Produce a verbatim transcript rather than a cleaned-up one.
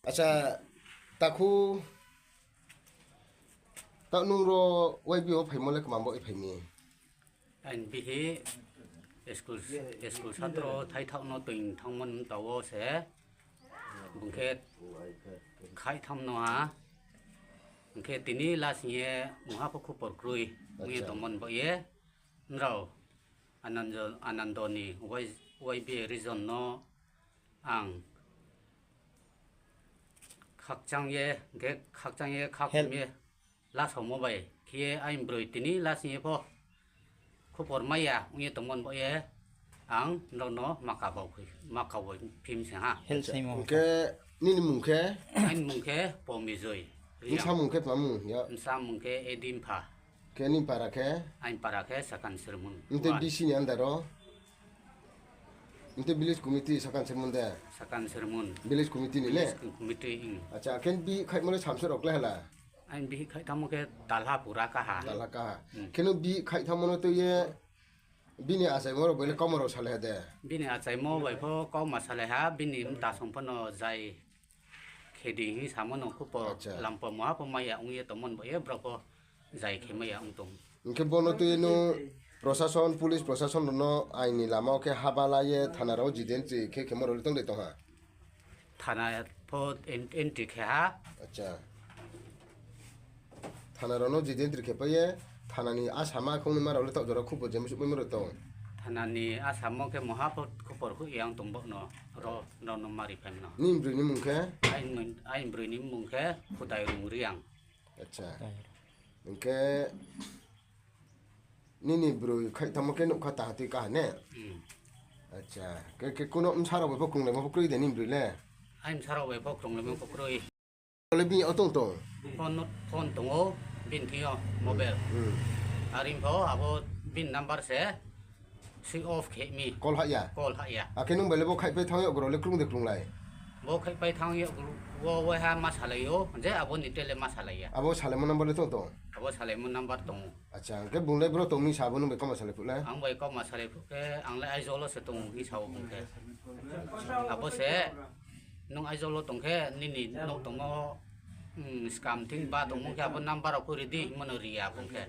Acha, takhu, ta nung ro Y B wo phaimo le kma bo i phai mi? Aini bihih school, school satro thaithaoh no toing thanngmo mta wo se. Bung khe khaih tham no ha. Hing khe tini last ye mungha pho khupor kroi. Ong ye tongmo ni baoh ye. Nrao Anando, Anando ni Y-, Y B A region no ang khakchang ye, hing khe khakchang ye, khakhum ye, lasaomo bai khe ye aini broi tini last ye pho khupor mai ya ong ye tongmo ni baoh ye ang nrao no ma kabo phi, ma kabo phi mi se ha. Hing khe nini mung khe? Aini mung khe Pomijoi. Bsa mung khe tma mung ya? Bsa mung khe Edimpha. Khe nini para khe? Aini para khe Sakan Sermon. Nte B C ni under wo? Nte village committee Sakan Sermon de? Sakan Sermon. Village committee ni le? Village committee, ing. Acha, khe bihih khaihmo le samsoi rao klái hala? Aini bihih khaih thanngmo khe talha pura kaha. Talha kaha. Khe nung bihih khaih thanngmo no tui ye bini achaimo rao bai le kauma rao salai ha de? Bini achaimo bai pho kauma salai ha, bini mta song pho no zai khe di hing samo no khupor lampo mungha pho mai ya ong ye tongmo ni baoh ye brao pho zai khe mai ya ong tong. Hing khe bo no tui ye nung prosason, police prosason rao no aini lama wo khe haba la ye thana rao wo jidentry khe khemo rao le tong de tong ha? Thana pho en-, entry khe ha. Acha. Thana rao no jidentry khe pai ye, thana ni asama khongnaima rao le taoh jora khupor je musuh paimo rao tong? Thana ni asamo khe mungha pho khupor hoih ye ang tong bo no, ro, rao no mari phai no. Nini broi ni mung khe? Aini, aini broi ni mung khe Khudai Rung Reang. Acha. Hing khe nini broi khaih thanngmo khe nougkha taha tui kaha ne? Acha. Khe, khe kuno bsa rao bai pho krunglaimo pho kroi de nini broi le? Aini bsa rao bai pho krunglaimo pho kroi. Le bini o tong tong? Phone, phone tong ou, bini thing yo mobile. Are pho abo bini number se switch off khe mi. Call hah ya? Call hah ya. Akhe nung bai le bo khaihpai thanng yag rao le krung de krunglai? Bo khaihpai thanng yag wo waiha ma salai ou, je abo ni tele ma salai ya. Abo salaimo number le tong tong? Abo salaimo number tong ou. Acha, hing khe bung le bro tong mi sa bo nung bai kauma salai phuh le? Ang bai kauma salai phuh khe, ang le Aizawl wo se tong ou hing sa ou bung khe. Abo se, nung Aizawl wo tong khe, nini nouh tongmo, scam thing ba tongmo khe abo number rao kho ri di hingmo no ri ya bung khe.